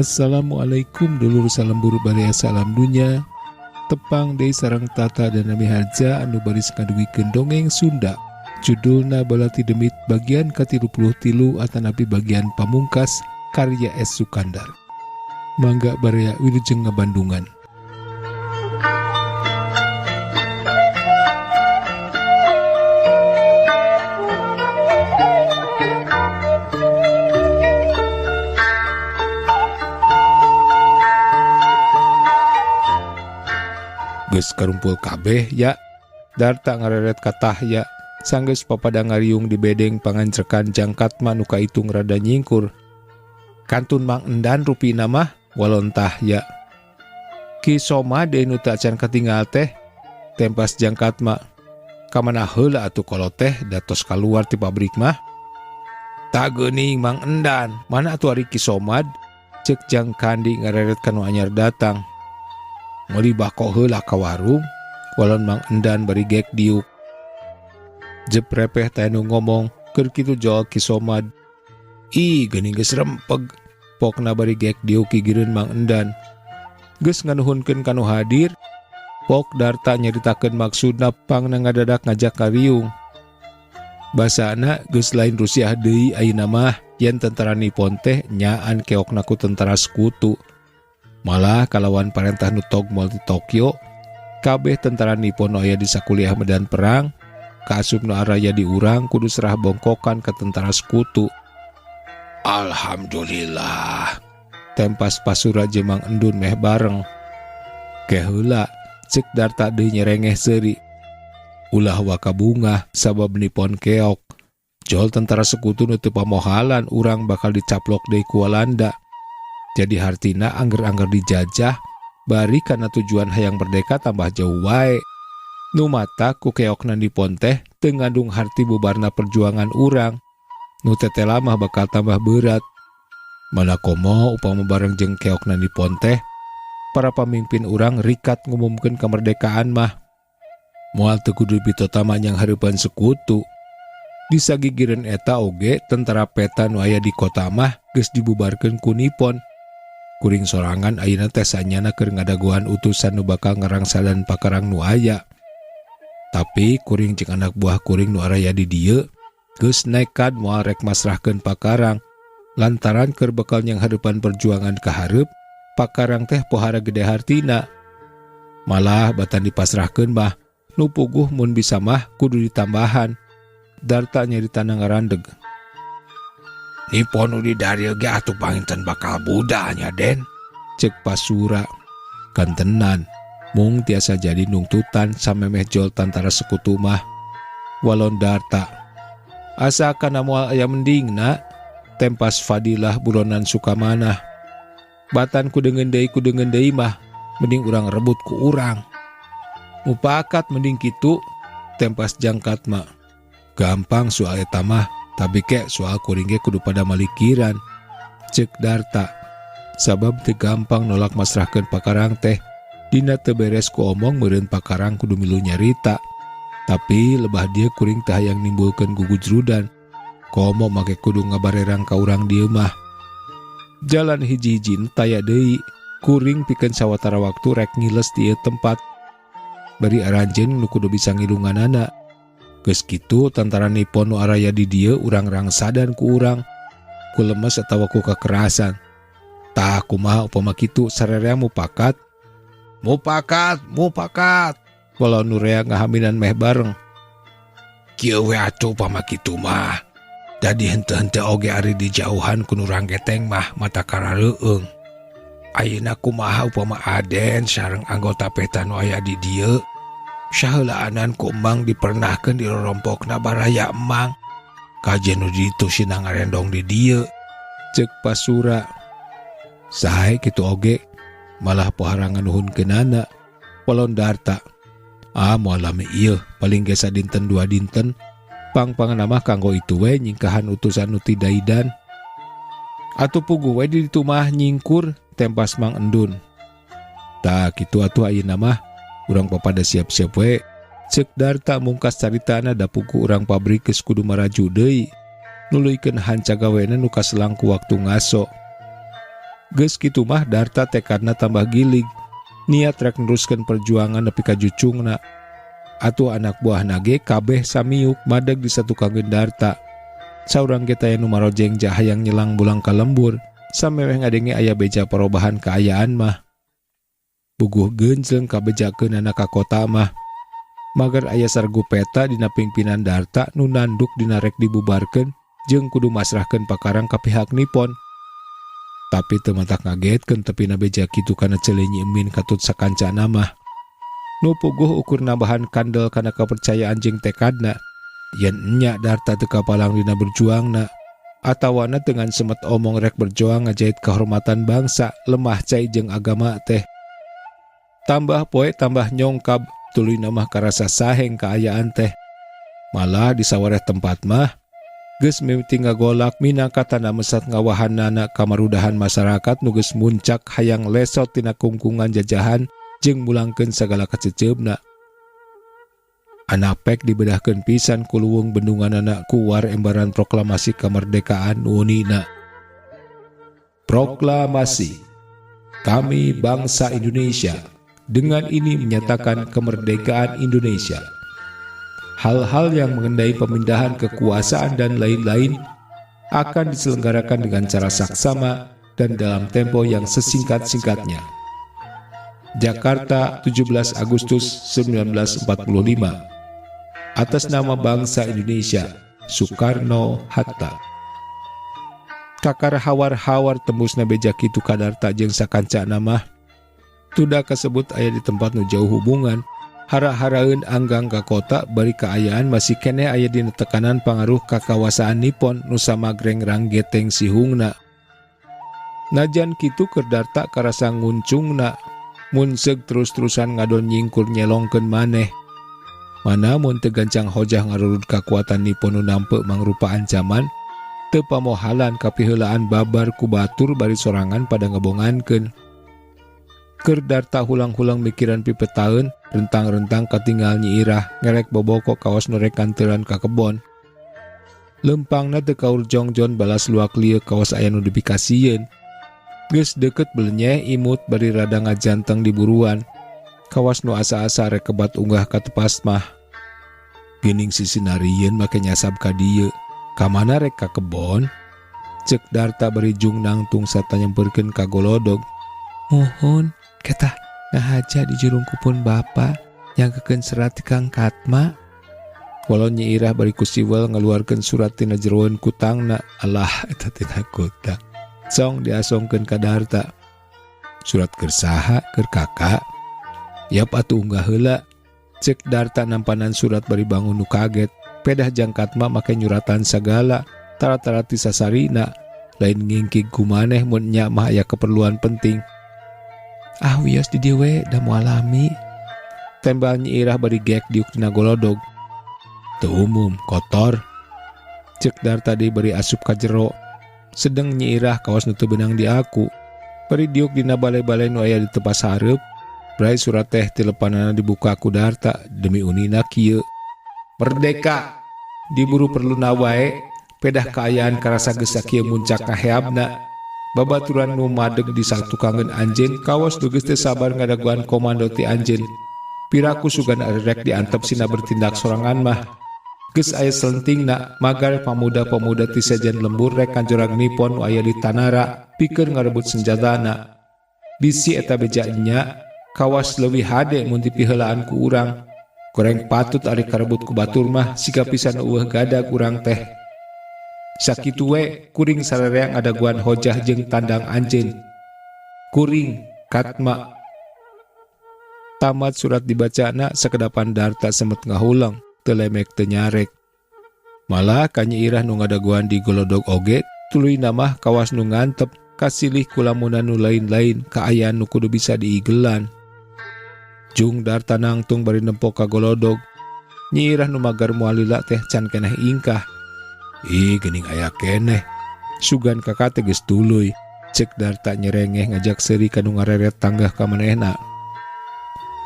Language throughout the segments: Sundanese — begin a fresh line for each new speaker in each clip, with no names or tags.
Assalamualaikum dulur salembur baraya salam dunya. Tepang deui sareng Tata dan Nami Harja anu baris ngadugikeun dongeng Sunda. Judulna Balati Demit bagian ka-33 atanapi bagian pamungkas karya S. Sukandar. Mangga baraya wilujeng ngabandungan. Geus karumpul kabeh ya. Darta ngareret ka Tahya. Sanggeus papada ngariung di bedeng pangancrekan jangkat mah nu kaitung rada nyingkur. Kantun Mang Endan rupina mah walon Tahya. Ki Soma deui nu teu acan katinggal teh tempas jangkat mah. Kamana heula atuh kolot teh da tos kaluar ti pabrik mah. Ta geuning Mang Endan, mana atuh ari Ki Somad? Ceuk Jang Kandi ngareret ka nu anyar datang. Meuli bako heula ka warung, walon Mang Endan bari gek diuk. Jep repeh teh nu ngomong, keur kitu jol Ki Somad. Ih, geuning geus rempeg. Pokna bari gek diuk gigireun Mang Endan. Geus nganuhunkeun ka nu hadir, Pok Darta nyaritakeun maksudna pangna ngadadak ngajak kariung. Basana geus lain Rusia deui ayeuna mah yen tentara Nippon teh nyaan keokna ku tentara sekutu. Malah kalawan parentah nu togmol di Tokyo, kabeh tentara Nippon nu aya di sakuliah medan perang, kaasup nu araya di urang kudu serah bongkokan ka tentara sekutu. Alhamdulillah. Tempas pasura jeung Mang Endun meh bareng. Ke heula ceuk Darta deui nyerengeh seuri. Ulah waka bungah sabab Nippon keok. Jol tentara sekutu nu teu pamohalan urang bakal dicaplok deui ku Walanda. Jadi hartina angger-angger dijajah bari kana tujuan hayang merdeka tambah jauh wae. Nu mata ku keokna Nippon teh teu ngandung harti bubarna perjuangan urang. Nu tetela mah bakal tambah berat. Mana komo upama bareng jeung keokna Nippon teh para pamimpin urang rikat ngumumkeun kemerdekaan mah. Moal teu kudu bitotama nyang hareupan sekutu. Disagigireun eta oge tentara peta nu aya di kota mah geus dibubarkeun ku Nippon. Kuring sorangan ayeuna teh sanyana keur ngadagoan utusan nu bakal ngarangsadan pakarang nu aya. Tapi kuring jeung anak buah kuring nu araya di dieu geus nekad moal rek masrahkeun pakarang lantaran keur bekal nyang hareupan perjuangan ka hareup pakarang teh pohara gede hartina. Malah batan dipasrahkeun mah nu puguh mun bisa mah kudu ditambahan. Darta nyaritana ngarandeg. Nippon nu di darieu ge atuh panginten bakal budanya Den, ceuk Pasura. Kantenan mung tiasa jadi nungtutan samemeh jol tantara sekutu mah. Walon Darta. Asa kana moal aya mendingna, tempas Fadilah buronan Sukamanah. Batan kudengeun deui kudengeun deui mah, mending urang rebut ku urang. Mupakat mending kitu, tempas jangkat mah. Gampang soal eta mah, tapi ke soal kuring ge kudu pada malikiran. Ceuk Darta. Sabab teu gampang nolak masrahkeun pakarang teh. Dina teu beres ku omong meureun pakarang kudu milu nyarita. Tapi lebah dia kuring teh hayang nimbulkeun gugujrudan. Komo make kudu ngabarerang ka urang dieu mah. Jalan hiji-hiji taya deui, kuring pikeun sawatara waktu rek ngiles di ieu tempat. Bari aranjeun nu kudu bisa ngilunganana. Geus kitu tantara Nippon nu araya di dieu urang rangsadan ku urang, ku lemes atawa ku kekerasan. Tah kumaha upama kitu sarerea mupakat? Mupakat, mupakat. Walau nu rea ngahaminan meh bareng. Kieu we atuh upama kitu mah. Dadi henteu-henteu oge ari dijauhan ku nu ranggeteng mah mata karareueung. Ayeuna kumaha upama Aden sareng anggota peta nu aya di dieu? Saheulaanan ku Emang dipernahkeun di rorompokna baraya Emang. Kajen nu ditu sina ngarendong di dieu. Ceuk Pasura. Sae kitu oge malah pohara nganuhunkeunana. Walon Darta. Ah moal lami ieu paling ge sadinten dua dinten. Pang-pangna mah kanggo itu we nyingkahan utusan nu ti Daidan. Atuh puguh we di ditu mah nyingkur tempas Mang Endun. Tah kitu atuh ayeuna mah urang papada siap-siap we. Ceuk Darta mungkas caritana da puguh urang pabrik geus kudu maraju deui. Nuluykeun hanca gawena nu kaselang ku waktu ngaso. Geus kitu mah Darta tekadna tambah gilig. Niat rek neruskeun perjuangan nepi ka jucungna. Atuh anak buahna ge kabeh samiuk madeg disatukangeun Darta. Saurang ge taya nu marojeng ja hayang nyelang bulang ka lembur, samemeh ngadenge aya beja perobahan kaayaan mah. Puguh geunceung kabejakeunana ka kota mah. Mager aya sargu peta dina pingpinan Darta nu nanduk dina rek dibubarkeun jeung kudu masrahkeun pakarang ka pihak Nippon. Tapi teu matak ngagetkeun tepina beja kitu kana ceuli Nyi Emin katut sakancana mah. Nu puguh ukur nambahan kandel kana kepercayaan jeung tekadna. Yen enya Darta teu kapalang dina berjuangna. Atawana dengan semet omong rek berjuang ngajahit kehormatan bangsa, lemah cai jeung agama teh. Tambah poe tambah nyongkab, tuluy mah karasa saheng kaayaan teh. Malah di sawareh tempat mah geus mimiti ngagolak minangka tanda mesat ngawahanana kamarudahan masyarakat nu geus muncak hayang lesot tina kungkungan jajahan jeung mulangkeun sagala kaceceubna. Anapek dibedahkeun pisan ku luwung bendunganana kuar embaran proklamasi kemerdekaan nu unina. Proklamasi. Kami bangsa Indonesia dengan ini menyatakan kemerdekaan Indonesia. Hal-hal yang mengenai pemindahan kekuasaan dan lain-lain akan diselenggarakan dengan cara saksama dan dalam tempo yang sesingkat-singkatnya. Jakarta, 17 Agustus 1945. Atas nama bangsa Indonesia, Soekarno Hatta. Kakara hawar-hawar tembusna beja kitu ka Darta jeung sakancana mah. Tuda kasebut aya di tempat nu jauh hubungan, hara-haraeun anggang ka kota bari kaayaan masih keneh aya dina tekanan pangaruh kakawasaan Nippon nu samagreng ranggeteng sihungna. Najan kitu keur Darta karasa nguncungna, mun seug terus-terusan ngadon nyingkur nyelongkeun maneh. Mana mun teu gancang hojah ngarurud kakuatan Nippon nu nampe mangrupa ancaman, teu pamohalan kapiheulaan babar ku batur bari sorangan pada ngebongankeun. Keur Darta hulang-hulang mikiran pipetaeun, rentang-rentang katinggal Nyi Irah ngerek boboko kawas nu rek kanteuran ka kebon. Lempangna teu kaur jongjon balas luak lieuk kawas aya nu dipikasieun. Geus deukeut belenyeh imut bari rada ngajanteng di buruan. Kawas nu asa-asa rek kebat unggah ka tepas mah. Geuning sisinarieun make nyasab ka dieu. Ka mana rek ka kebon? Ceuk Darta bari jung nangtung sarta nyamperkeun ka golodog. Muhun, ketah ngahaja di jurung kupun bapa nyangkekeun serat ti Kang Katma. Walau Nyi Irah bari ku siwel ngaluarkeun surat tina jeroan kutangna, alah eta tina kutang. Song diasongkeun ka Darta. Surat keur saha? Keur kakak? Yap atuh unggah heula. Ceuk Darta nampanan surat bari bangun nu kaget. Pedah jang Katma make nyuratan sagala, tara-tara ti sasarina. Lain ngingkig ku maneh mun nya mah aya keperluan penting. Ah wios di dieu we da moal lami. Tembal Nyi Irah bari gek diuk dina golodog. Teu umum, kotor. Ceuk Darta deui bari asup ka jero. Sedeng Nyi Irah kawas nu teu beunang diaku. Bari diuk dina balai-balai nu aya di tepas hareup. Brai surat teh tilepanana dibuka ku Darta demi unina kieu. Merdeka! Diburu perluna wae, pedah kaayaan karasa geus sakieu muncak kaheabna. Babaturan nu madeg di satukangeun anjeun kawas nu geus teu sabar ngadaguan komando ti anjeun. Piraku sugan ari rek diantep sina bertindak sorangan mah. Geus aya selentingna magar pamuda-pamuda ti sejen lembur rek kanjorag Nippon nu aya di Tanara pikeun ngarebut senjatana. Bisi eta beja nya kawas leuwih hade mun dipiheulaan ku urang. Goreng patut ari karebut ku batur mah siga pisan eueuh gadag urang teh. Sakitu we kuring sarereang adaguan hojah jeung tandang anjeun. Kuring Katma. Tamat surat dibacana sakedapan Darta semet ngahulang, teu lemek teu nyarek. Malah ka Nyi Irah nu ngadaguan di golodog oge tuluy namah kawas nu ngantep kasilih kulamunan nu lain-lain kaayaan nu kudu bisa diigelan. Jung Darta nangtung bari nempo ka golodog. Nyi Irah nu magar moal lila teh can keneh ingkah. Ih, geuning aya keneh. Sugan kakak teh geus tuluy. Ceuk Darta nyerengeh ngajak seuri ka nu ngareret tanggah ka manehna.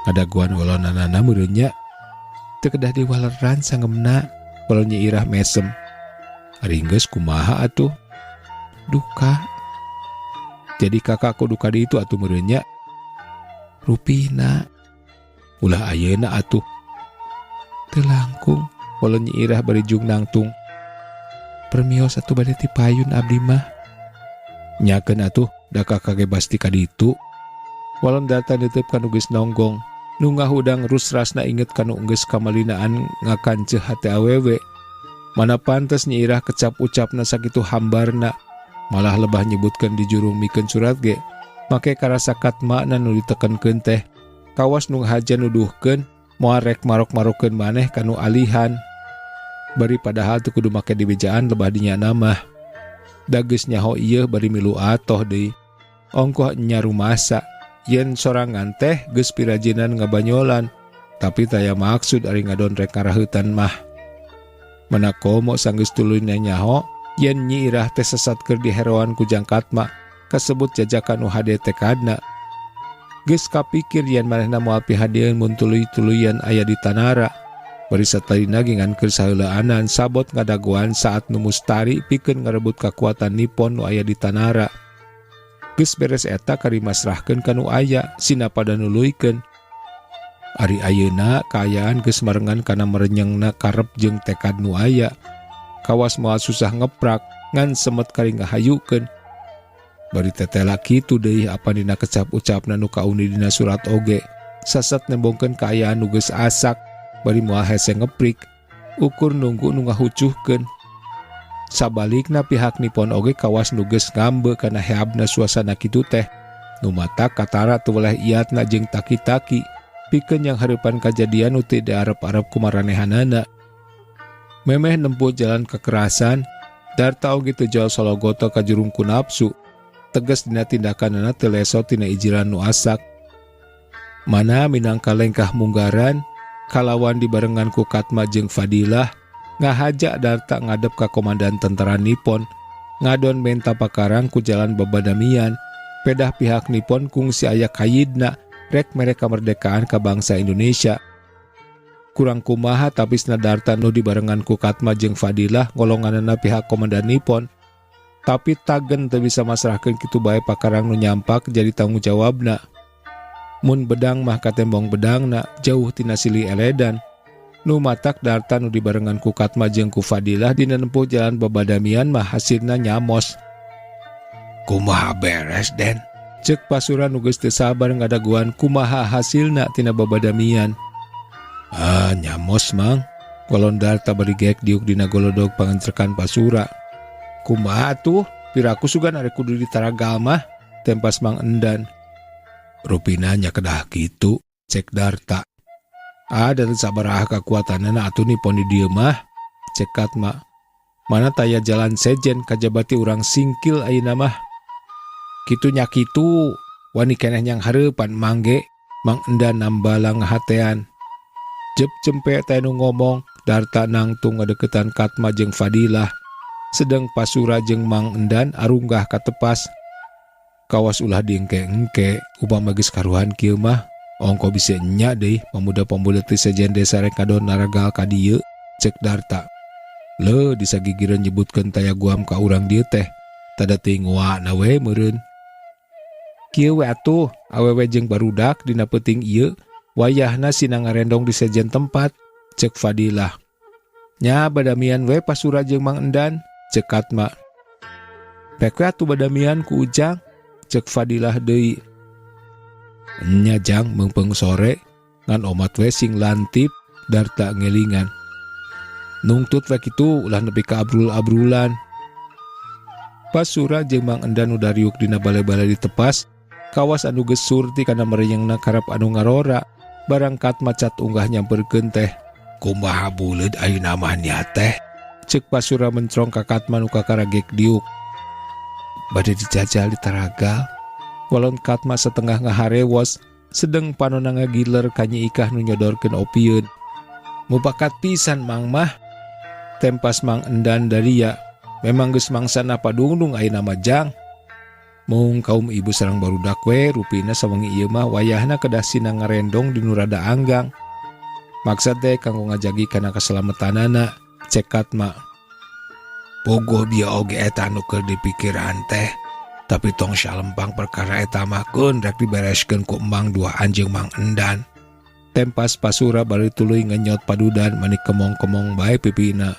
Ngadaguan walonanana meureun nya. Teu kedah diwaleran sangemna. Walau Nyi Irah mesem. Ari geus kumaha atuh? Duka. Jadi kakak kudu ka ditu atuh meureun nya. Rupina. Ulah ayeuna atuh. Teu langkung walau Nyi Irah bari jung nangtung. Permios atuh bade ti payun abdi mah. Nyakeun atuh da kakak ge pasti ka ditu. Walon Darta netep kanu geus nonggong. Nu ngahudang rusrasna inget kanu geus kamalinaan ngakanceuh hate awewe. Mana pantes Nyi Irah kecap ucapna sakitu hambarna. Malah lebah nyebutkeun di jurung mikeun surat ge. Make karasa katmana nu ditekenkeun teh. Kawas nu ngahaja nuduhkeun moal rek marok-marokeun maneh kanu alihan. Bari padahal teu kudu make dibejaan lebah dinyana mah. Da geus nyaho ieu bari milu atoh deui. Ongkoh enya rumasa. Yen sorangan teh geus pirajinan ngabanyolan. Tapi taya maksud ari ngadon rek ngaraheutan mah. Mana komo sanggeus tuluyna nyaho yen Nyi Irah teh sesat keur diheroan ku Jang Katma kasebut jajakan nu hade tekadna. Geus kapikir yen manehna moal pihadeun mun tuluy-tuluyan aya di tanara. Bari satalina ge ngan keur saheulaanan sabot ngadagoan saat nu mustari pikeun ngarebut kakuatan Nippon nu aya di tanara. Geus beres eta kari masrahkeun ka nu aya sina pada nuluykeun. Ari ayeuna kaayaan geus marengan kana merenyengna karep jeung tekad nu aya. Kawas moal susah ngeprak ngan semet kari ngahayukeun. Bari tetela kitu deui apa dina kecap ucapna nu kauni dina surat oge. Sasat nembongkeun kaayaan nu geus asak bari moal hese ngeprik. Ukur nunggu nu ngahucuhkeun. Sabalikna pihak Nippon oge kawas nu geus ngambe kana heabna suasana kitu teh. Nu mata katara teu weleh iatna jeung taki-taki pikeun yang hareupan kajadian nu teu diarep-arep ku maranehanana. Memeh nempuh jalan kekerasan, Darta oge teu jauh sologoto ka jurung ku nafsu. Tegas dina tindakanana teu leso tina ijiran nu asak. Mana minangka lengkah munggaran, kalawan dibarengan ku Katma jeung Fadilah, ngahaja Darta ngadep ka komandan tentara Nippon, ngadon menta pakarang ku jalan babadamian, pedah pihak Nippon kungsi aya kayidna rek mere kamerdekaan ka bangsa Indonesia. Kurang kumaha tapisna Darta nu dibarengan ku Katma jeung Fadilah ngolonganana pihak komandan Nippon. Tapi tagen teu bisa masrahkeun kitu bae pakarang nu nyampak jadi tanggung jawabna. Mun bedang mah katembong bedangna jauh tina silih eledan. Nu matak Darta nu dibarengan ku Katma jeung ku Fadilah dina nempuh jalan babadamian mah hasilna nyamos. Kumaha beres, Den? Cek Pasura nu geus teu sabar ngadaguan kumaha hasilna tina babadamian. Ah, nyamos mang. Walon Darta bari geek diuk dina golodog pangentrekan Pasura. Kumaha tuh? Piraku sugan ari kudu ditaragal mah, tempas Mang Endan. Rupina nya kedah kitu, cek Darta. Ah, dan sabaraha kakuatanana atuh Nippon di dieu mah, cek Katma. Mana taya jalan sejen kajabati urang singkil ayeuna mah. Kitu nya kitu, wani keneh nyang hareupan mangge, Mang Endan nambala ngahatean. Jep cempe teh nu ngomong, Darta nangtung ngadeukeutan Katma jeung Fadilah. Sedeng Pasura jeung Mang Endan arunggah katepas. Kawas ulah diengke-engke, upama geus karuhan kieu mah, ongko bisa enya deui pemuda-pemuda ti sejen desa rek ngadon naragal ka dieu, cek Darta. Leuh disagigireun nyebutkeun taya guam ka urang dieu teh, tada teuing ngoana we meureun. Kieu we atuh, awewe jeung barudak dina peuting ieu, wayahna sina ngarendong di sejen tempat, cek Fadilah. Nya badamian we Pasura jeung Mang Endan, cek Katma. Rek we atuh badamian ku Ujang, cek Fadilah deui. Nya Jang meungpeung sore, ngan omat we sing lantip, Darta ngelingan. Nungtut we kitu ulah nepi ka abrul-abrulan. Pasura jeung Mang Endan nu dariuk dina bale-bale ditepas, kawas anu geus surti kana merenyengna karep anu ngarora, barang Katma cat unggah nyamperkeun teh. Kumaha buleud ayeuna mah nya teh? Cek Pasura mencrong ka Katma nu kakaragek diuk. Bade dijajal di taragal. Walon Katma setengah ngaharewos, sedeng panona ngagiler ka Nyi Ikah nu nyodorkeun opieun. Mupakat pisan Mang mah. Tempas Mang Endan daria. Memang geus mangsana padungdung ayeuna mah Jang. Mung kaum ibu sareng barudak we rupina sawengi ieu mah wayahna kedah sina ngarendong di nu rada anggang. Maksad teh kanggo ngajagi kana keselamatanana, cek Katma. Pogoh bieu oge eta nu keur dipikiran teh. Tapi tong salempang perkara eta mah, keun rek dibereskeun ku Emang dua anjing Mang Endan. Tempas Pasura bari tuluy ngenyot padudan mani kemong-kemong bae pipina.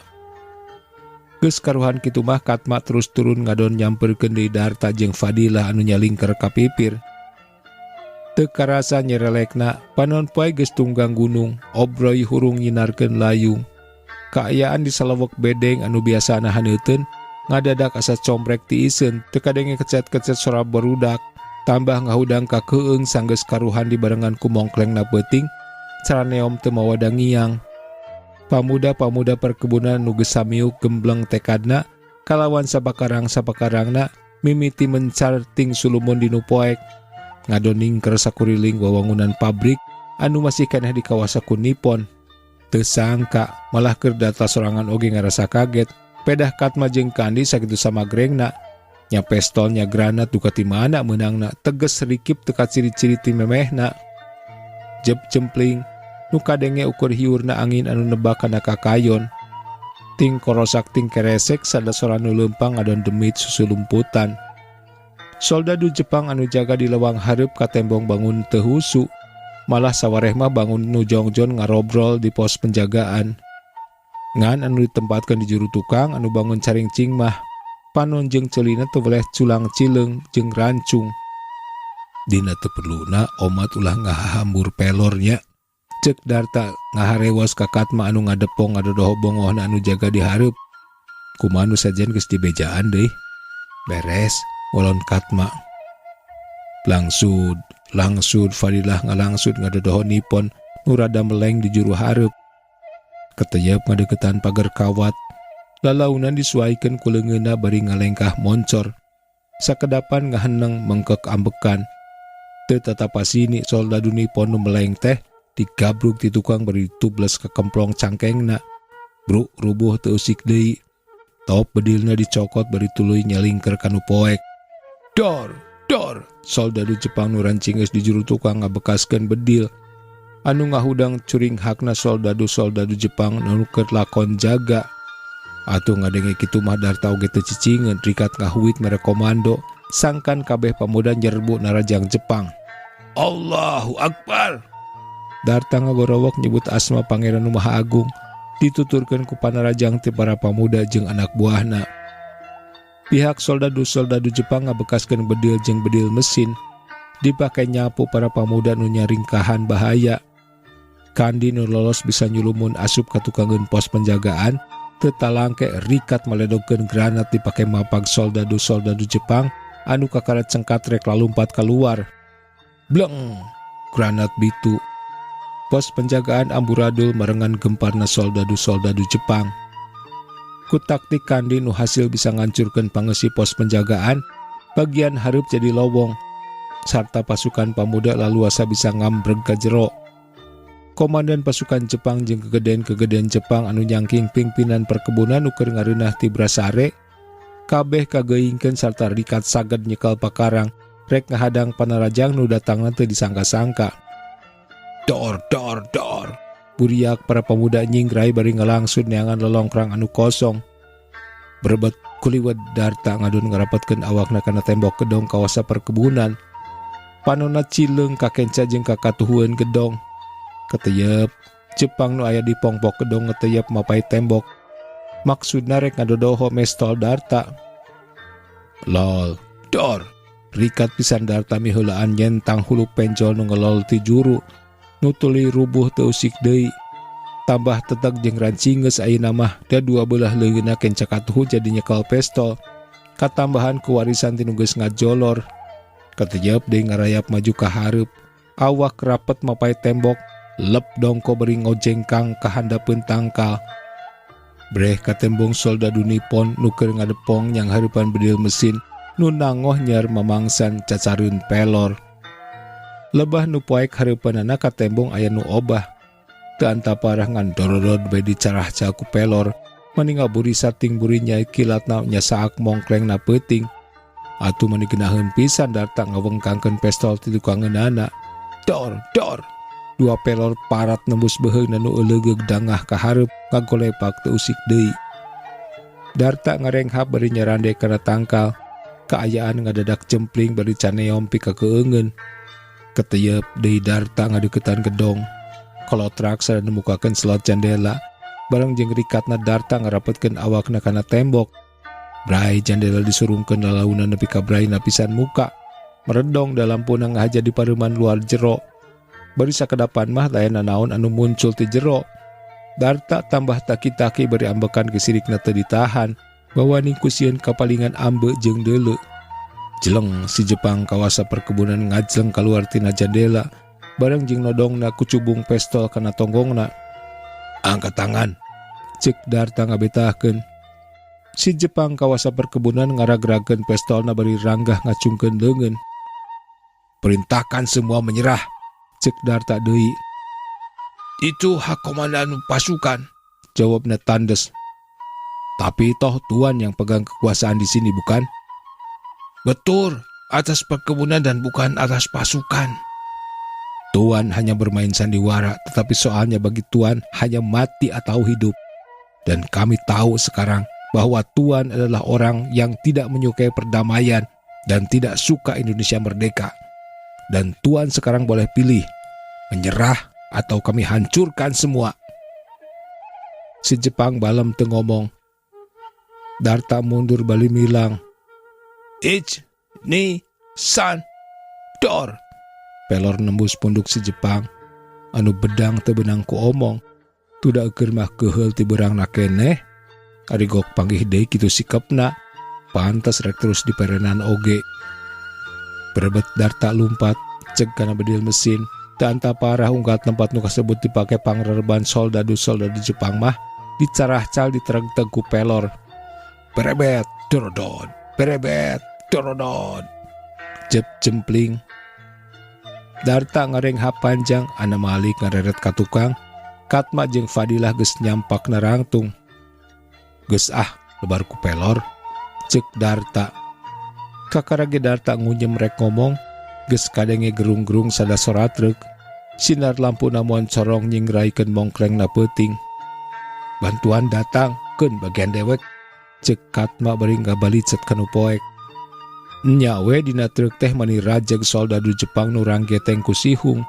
Geus karuhan kitu mah Katma terus turun ngadon nyamperkeun deui Darta jeung Fadilah anu nyalingker ka pipir. Teu karasa nyerelekna, panon poe geus tunggang gunung, obroy hurung nyinarkeun layung. Kaayaan di salewek bedeng anu biasana haneuteun ngadadak asa combrek tiiseun, teu kadenge kecet-kecet sora barudak, tambah ngahudang ka keueung sanggeus karuhan dibarengan ku mongklengna peuting, caraneom teu mawa dangiang. Pamuda-pamuda perkebunan nu geus samiuk gembleng tekadna kalawan sapakarang-sapakarangna mimiti mencar ting sulumun di nu poek, ngadon ningker sakuriling wawangunan pabrik anu masih keneh di kawasa ku Nippon. Teu sangka malah keur data sorangan oge ngarasa kaget. Pedah Katma jeung Kandi sakitu samagrengna. Nya pestol nya granat duka ti mana meunangna, teges rikip teu kaciri-ciri ti memehna. Jeb jempling nu kadenge ukur hiurna angin anu nebak kana kakayon. Ting korosak ting keresek sada sora nu leumpang ngadon demit susulumputan. Soldadu Jepang anu jaga di lewang hareup katembong bangun teu husu. Malah sawareh mah bangun nu jongjon ngarobrol di pos penjagaan. Ngan anu ditempatkan di juru tukang anu bangun caringcing mah panon jeung ceulina teu weleh culang cileung jeung rancung. Dina teu perluna omat ulah ngahahambur pelor nya. Ceuk Darta ngaharewas ka Katma anu ngadepong ngadodoho bongohna anu jaga di hareup. Kumaha nu sajen geus dibejaan deui. Beres walon Katma. Langsud, langsud Fadilah ngalangsud ngadodoho Nippon nu rada meleng di juru hareup. Keteyep ngadeukeutan pager kawat. Lalaunan disuaikeun ku leungeunna bari ngalengkah moncor. Sakedapan ngaheneng mengkek ambekan. Teu tatapasini soldadu Nippon nu meleng teh digabrug ti tukang bari ditubles ka kemplong cangkengna. Bruk rubuh teu usik deui. Top bedilna dicokot bari tuluy nyalingker ka nu poek. Dor, dor, soldadu Jepang nu rancingeus di juru tukang ngabekaskeun bedil. Anu ngahudang curinghakna soldadu-soldadu Jepang nu keur lakon jaga. Atuh ngadenge kitu mah Darta oge teu cicingeun, rikat ngahuit mere komando, sangkan kabeh pamuda nyerbu narajang Jepang. Allahu Akbar. Darta ngagorowok nyebut asma Pangeran Nu Maha Agung, dituturkeun ku panarajang ti para pamuda jeung anak buahna. Pihak soldadu-soldadu Jepang ngabekaskeun bedil jeung bedil mesin, dipake nyapu para pamuda nu nyaringkahan bahaya. Kandi nu lolos bisa nyulumun asup ka tukangeun pos penjagaan, teu talangke rikat maledogkeun granat dipake mapag soldadu-soldadu Jepang anu kakara cengkat rek lalumpat keluar. Bleng, granat bitu. Pos penjagaan amburadul marengan gemparna soldadu-soldadu Jepang. Ku taktik Kandi nu hasil bisa ngancurkeun pangeusi pos penjagaan, bagian hareup jadi lowong. Sarta pasukan pamuda laluasa bisa ngambreg ka jero. Komandan pasukan Jepang jeung kegeden-kegeden Jepang anu nyangking pimpinan perkebunan nu keur ngareunah ti Brasare, kabeh kageuingkeun sarta rikat saged nyekel pakarang rek ngahadang panarajang nu datangna teu disangka-sangka. Dor, dor, dor. Buriak para pemuda nyingrai bari ngalangsud neangan lelongkrang anu kosong. Berebet kuliwet Darta ngadon ngarapatkeun awakna kana tembok gedong kawasa perkebunan. Panonna cileung kakenca jeung kakatuhueun gedong. Keteyep, Jepang nu aya di pongpok gedong ngeteyep mapai tembok. Maksudna rek ngadodoho mestol Darta. Lol, dor. Rikat pisan Darta miheulaan nyentang hulu penjol nu ngelol ti juru. Nu tuluy rubuh teu usik deui. Tambah teteg jeung rancingeus ayeuna mah da dua belah leungeunna kenca katuhu jadi nyekel pestol. Katambahan ku warisan ti nu geus ngajolor. Ketejep deui ngarayap maju ka hareup. Awak rapet mapai tembok. Lep dongko beri ngojengkang ka handapeun tangkal. Breh katembong soldadu Nippon nu keur ngadepong yang hareupan bedil mesin nu nangoh nyar mamangsan cacareun pelor. Lebah nu poek hareupeunana katembong aya nu obah. Teu antaparah ngan dorodod bae dicarah ku pelor. Mani ngaburi sating burinya kilatna nyasaak mongklengna peuting. Atuh mani geunaheun pisan Darta ngawengkangkeun pestol ti tukangeunana. Dor, dor. Dua pelor parat nembus beuheungna nu eulegeug dangah ka hareup ngagolepak teu usik deui. Darta ngarenghap bari nyarande kana tangkal. Kaayaan ngadadak jempling bari caneom pikakeungeun. Keteyep deui Darta ngadeukeutan gedong. Kolotrak sada nemukakeun slot jandela. Bareng jeung rikatna Darta ngarapetkeun awakna kana tembok. Brai jandela disurungkeun lalaunan nepi ka brai napisan muka. Meredong da lampuna ngahaja di pareuman luar jero. Bari sakedapan mah taya nanaon anu muncul ti jero. Darta tambah taki-taki bari ambekan gesirikna teu ditahan. Bawaning ku sieun kapalingan ambe jeung deuleu. Jeleng si Jepang kawasa perkebunan ngajleng kaluar tina jandela. Bareng jeung nodongna kucubung pestol kana tonggongna. Angkat tangan, cek Darta ngabetahkeun. Si Jepang kawasa perkebunan ngaragragkeun pestolna bari ranggah ngacungkeun leungeun. Perintahkan semua menyerah, cek Darta deui. Itu hak komandan pasukan, jawabna tandes. Tapi toh tuan yang pegang kekuasaan di sini, bukan? Betul, atas perkebunan dan bukan atas pasukan. Tuan hanya bermain sandiwara, tetapi soalnya bagi tuan hanya mati atau hidup. Dan kami tahu sekarang bahwa tuan adalah orang yang tidak menyukai perdamaian dan tidak suka Indonesia merdeka. Dan tuan sekarang boleh pilih, menyerah atau kami hancurkan semua. Si Jepang balem teu ngomong. Darta mundur bali milang. Ich, ni, san, dor. Pelor nembus punduk si Jepang. Anu bedang teu beunang ku omong. Tuda eukeur mah keuheul ti beurangna keneh. Ari gok panggih deui kitu sikepna. Pantes rek terus diperenan oge. Berebet Darta lumpat, ceg kana bedil mesin. Teu anta parah unggal tempat nu kasebut dipake pangrerban soldadu-soldadu Jepang mah dicarahcal ditereg-teg ku pelor. Berebet, dorodon, berebet, dorodon. Jep jempling. Darta ngarenghap panjang, Ana Malik ngareret ka tukang. Katma jeung Fadilah geus nyampak narangtung. Geus ah, lebar ku pelor. Cek Darta. Kakara ge Darta ngunyem rek ngomong, geus kadenge gerung-gerung sada sora truk. Sinar lampu namuan corong nyingraikeun mongklengna peuting. Bantuan datang, keun bagian dewek. Cek Katma bari ngabalicet kanu poek. Nya we dina truk teh mani rajeg soldadu Jepang nu ranggeteng ku sihung.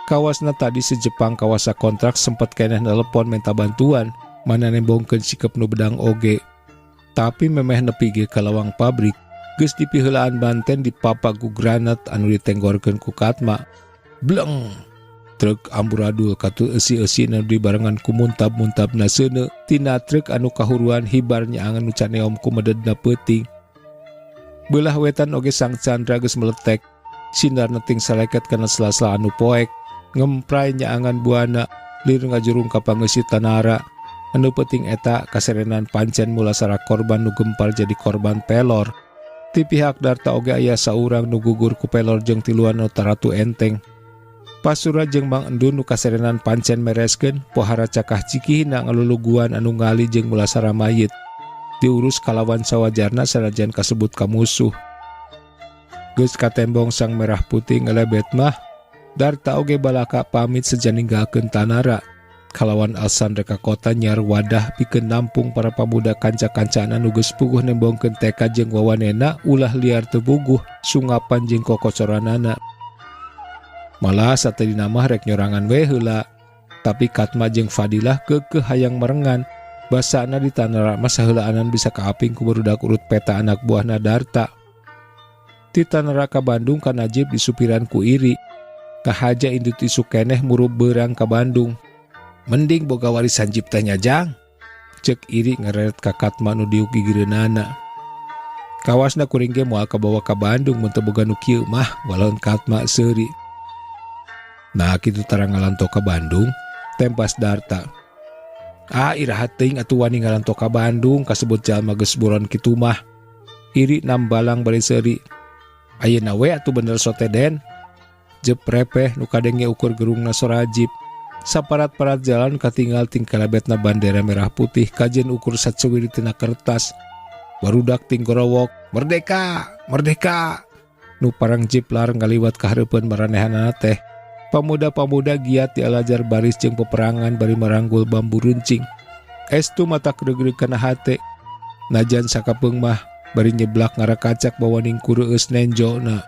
Kawasna tadi si Jepang kawasa kontrak sempet keneh nelepon minta bantuan, mana nembongkeun sikep nu bedang oge. Tapi memeh nepi ge ka lawang pabrik, geus dipiheulaan banten dipapag ku granat anu ditenggorkeun ku Katma. Bleng! Truk amburadul katu eusi-eusi nu dibarengan ku muntab-muntabna seuneu tina truk anu kahuruan hibar nyaangan nu caneom ku mededna peuting. Beulah wetan oge Sang Chandra geus meletek, sinarna ting saleket kana sela-sela anu poek, ngempray nyaangan buana, lir ngajurung ka pangeusi tanara. Anu peuting eta kaserenan pancen mulasara korban nu gempar jadi korban pelor. Ti pihak Darta oge aya saurang nu gugur ku pelor jeung tiluan nu taratu enteng. Pasura jeung Mang Endun nu kaserenan pancen mereskeun pohara cakah cikihna ngaluluguan anu ngali jeung mulasara mayit. Diurus kalawan sawajarna sanajan kasebut ka musuh. Geus katembong sang merah putih ngelebet mah, Darta oge balaka pamit seja ninggalkeun tanara. Kalawan alasan rek ka kota nyiar wadah pikeun nampung para pamuda kanca-kancana nu geus puguh nembongkeun tekad jeung wawanena ulah liar teu puguh sungapan jeung kokocoranana. Malah satadina mah rek nyorangan we heula, tapi Katma jeung Fadilah keukeuh hayang merengan. Basana di tanara mah saheulaanan bisa kaaping ku barudak urut peta anak buahna Darta. Ti tanara ka Bandung ka Najib disupiran ku Iri. Kahaja indut isuk keneh murub beurang ka Bandung. Mending boga warisan jip teh nya jang. Cek Iri ngareret ka Katma nu diuk gigireunana. Kawasna kuring ge moal kabawa ka Bandung mun teu boga nu kieu mah walaun Katma seuri. Nah kitu tara ngalanto ka Bandung, tempas Darta. Ah iraha teuing atuh wani ngalanto ka Bandung kasebut jalma geus buron kitu mah. Iri nambalang bari seuri. Ayeuna we atuh bener sote den. Jep repeh nu kadenge ukur gerungna sora jip. Saparat-parat jalan katinggal tingkalebetna bandera merah putih kajen ukur sacuwiri tina kertas. Barudak ting gorowok, merdeka, merdeka. Nu parang jip lar ngaliwat ka hareupeun maranehanana teh. Pamuda-pamuda giat dialajar baris jeung peperangan bari maranggul bambu runcing. Estu mata gregreg kana hate. Najan sakapeung mah Bari nyeblak ngarakacak bawaning ku reueus nenjona.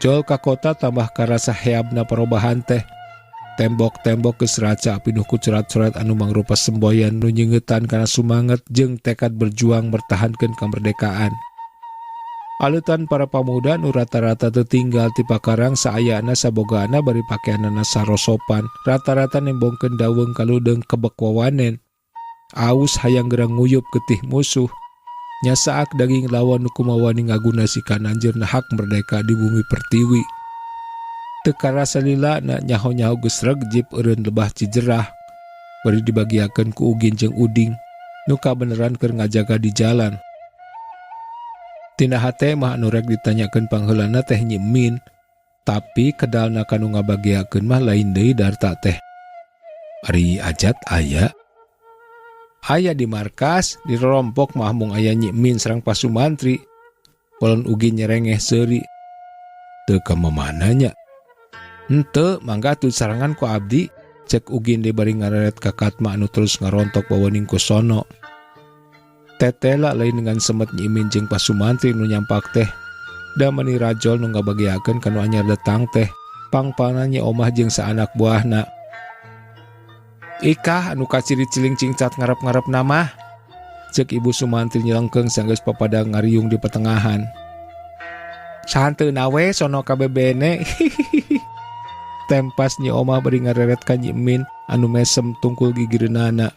Jol ka kota tambah karasa heabna parobahan teh. Tembok-tembok geus raca pinuh ku corat-coret anu mangrupa semboyan nu nyeungeutan kana sumanget jeung tekad berjuang mertahankeun kamerdekaan. Aleutan para pamuda nu rata-rata teu tinggal ti pakarang saayana sabogaana bari pakeanana sarosopan rata-rata nembongkeun daweung kaludeung kebek wawanen. Aus hayang geura nguyup getih musuh. Nyasaak daging lawan nu kumawani ngaguna sikan anjeunna hak merdeka di bumi pertiwi. Teu karasa lila na nyaho-nyaho geus reg jip eureun lebah Cijerah. Bari dibagiakeun ku Ugin jeung Uding nu kabeneran keur ngajaga di jalan. Tina hate mah anu rek ditanyakeun pangheulana teh Nyi Emin, tapi kedalna ka nu ngabagiakeun mah lain deui Darta teh. Ari Ajat aya? Aya di markas, di rorompok mah mung aya Nyi Emin sareng Pak Sumantri. Walon Ugin nyerengeh seuri. Teu ka mamana nya? Henteu, mangga atuh sarangan ku abdi, cek Ugin deui bari ngareret ka Katma anu terus ngarontok bawaning ku sono. Tetela lain dengan semet Nyi Emin jeung Pak Sumantri nu nyampak teh. Da mani rajol nu ngabagiakeun ka nu anyar datang teh, pangpana Nyi Omah jeung saanak buahna. Ikah anu kaciri ciling cingcat ngarep-ngarep nama. Cek Ibu Sumantri nyelengkeung sanggeus papada ngariung di pertengahan. Sahanteuna we sono ka bebene. Tempas Nyi Omah bari ngareret ka Nyi Emin anu mesem tungkul gigireunana.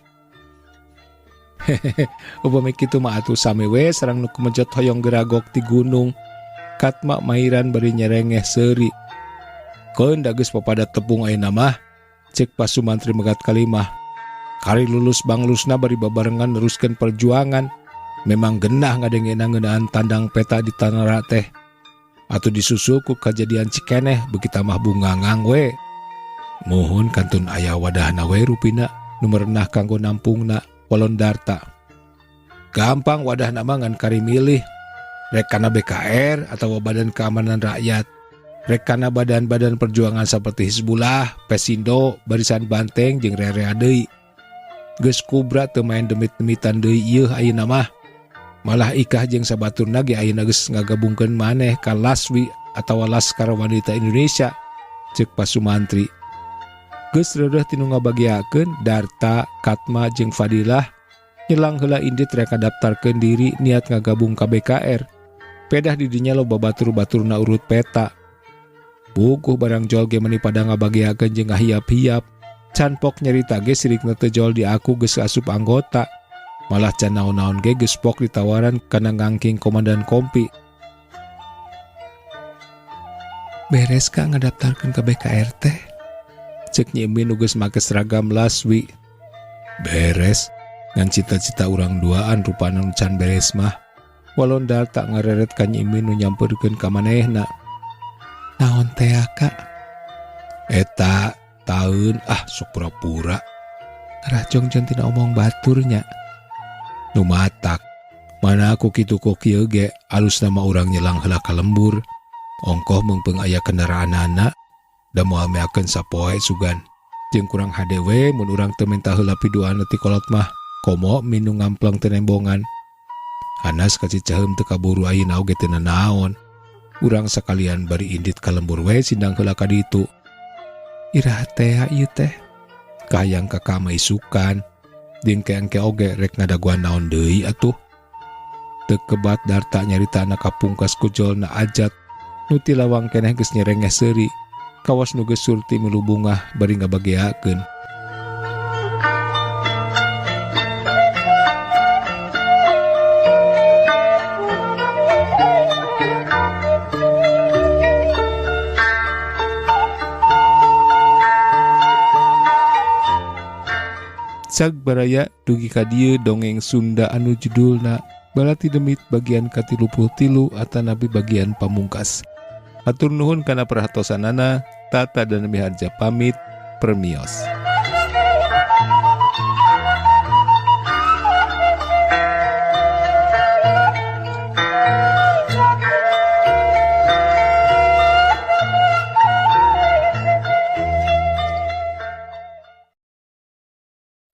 Hehehe, upami kitu mah atuh sami we sareng nu kumejot hoyong geragok ti gunung. Katma mairan bari nyerengeh seuri. Keun da geus papada tepung ayeuna mah. Cek Pak Sumantri megat kalimah. Kari lulus banglusna bari babarengan neruskeun perjuangan. Memang genah ngadengena ngeunaan tandang peta di tanara teh. Atuh disusul ku kajadian Cikeneh beuki tambah bungangang we. Muhun kantun aya wadahna we rupina nu merenah kanggo nampungna walon Darta. Gampang wadahna mah ngan kari milih. Rek kana BKR atawa Badan Keamanan Rakyat. Rek kana badan-badan perjuangan seperti Hizbullah, Pesindo, Barisan Banteng jeung rea-rea deui. Geus kubra teu main demit-demitan deui ieu ayeuna mah. Malah Ikah jeung sabaturna ge ayeuna geus ngagabungkeun maneh ka Laswi atawa Laskar Wanita Indonesia, ceuk Pak Sumantri. Geus reureuh tinu ngabagiakeun Darta, Katma jeung Fadilah nyelang heula indit rek ngadaptarkeun diri niat ngagabung ka BKR. Pedah di dinya loba batur-baturna urut peta. Puguh barang jol ge meni pada ngabagiakeun jeung ngahiap-hiap. Can pok nyarita ge sirikna teu jol di aku geus asup anggota. Malah can naon-naon ge geus pok ditawaran kana ngangking komandan kompi. Beres ka ngadaptarkeun ka BKR teh? Cek Nyi Emin nu geus make seragam Laswi. Beres, ngan cita-cita urang duaan rupana nu can beres mah. Walon Darta ngareret ka Nyi Emin nu nyampeurkeun ka manehna. Naon teh Kak? Eta taeun ah sok pura-pura. Ngarah jongjon tina omong baturnya. Nu matak. Mana aku kitu ku kieu ge alusna mah urang nyelang heula ka lembur. Ongkoh meungpeung aya kendaraanana da moal meakeun sapoe sugan. Jeung kurang hade we mun urang teu minta heula piduana ti kolot mah. Komo min nu ngampleng teu nembongan. Hanas ka Cicaheum teu kaburu ayeuna oge teu nanaon. Urang sakalian bari indit ka lembur we sindang heula ka ditu. Iraha teh ieu teh? Kahayang kakak mah isukan. Jeung engke oge rek ngadaguan naon deui atuh. Teu kebat Darta nyaritana kapungkas ku jolna Ajat nu ti lawang keneh geus nyerengeh seuri. Kawas nu geus surti milu bungah bari ngabageakeun. Cag baraya dugi ka dieu dongeng Sunda anu judulna Balati Demit bagian ka-33 atanapi bagian pamungkas. Hatur nuhun kana perhatosanana, Tata dan Miharja pamit, permios.